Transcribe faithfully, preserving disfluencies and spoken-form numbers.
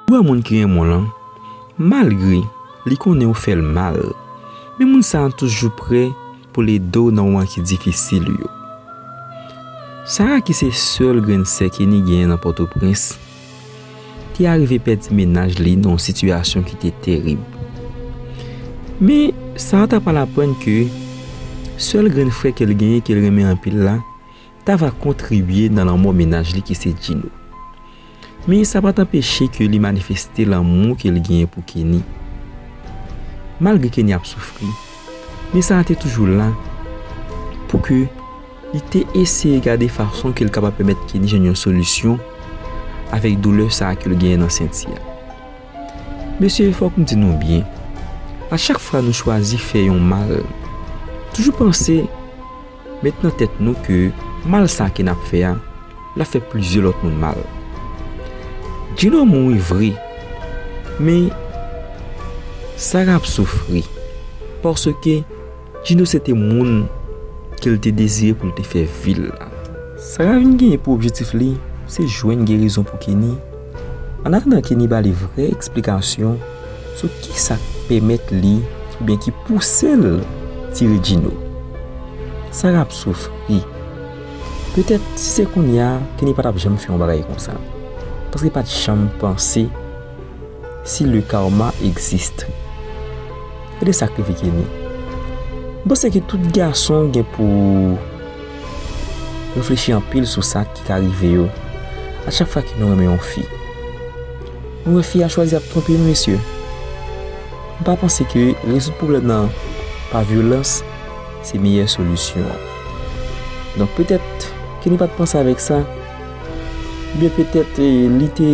Ou wè moun ki renmen w lan, malgre li konnen ou fè l mal, men moun sa a toujou prè pou l ede w nan moman ki difisil yo. Sara, ki se sèl grenn sè Kenny genyen nan Pòtoprens, te arive pèdi mennaj li nan yon sitiyasyon ki te terib. Men, Sara ta pral aprann ke sèl grenn frè ke l genyen, ke l renmen anpil la, ta va kontribye nan lanmò mennaj li ki se Gino. Men sa pa t anpeche ke li manifeste lanmou ke l genyen pou Kenny. Malgre Kenny ap soufri, men Sara te toujou la pou ke li te eseye gade fason ke l kapab pèmèt Kenny jwenn yon solisyon avèk doulè sa a ke l genyen nan senti a. Mesye, fòk m di nou byen, a chak fwa nou chwazi fè yon mal, toujou panse, met nan tèt nou ke mal sa ke n ap fè a, l ap fè plizyè lòt moun mal. Gino mouri vre, men Sara ap soufri, paske Gino se te moun ke l te dezire pou l te fè vi l la. Sara vin genyen pou objektif li, se jwenn gerizon pou Kenny. Annatandan Kenny ba li vrè eksplikasyon sou kisa k pèmèt li, oubyen ki pouse l tire Gino. Sara ap soufri. Petèt, si se kounye a, Kenny pa t ap janm fè yon bagay konsa. Paske li pa t janm panse si le karma existe. Gade sa k rive Kenny. M panse ke tout gason gen pou reflechi anpil sou sa ki ka rive yo a chak fwa ke nou renmen yon fi. Nou wè fi a chwazi ap twonpe nou, mesye. M pa panse ke rezoud pwoblèm nan pa vyolans se meyè solisyon an. Donk, petèt, Kenny pa t panse avèk sa. Oubyen petèt, eh, li te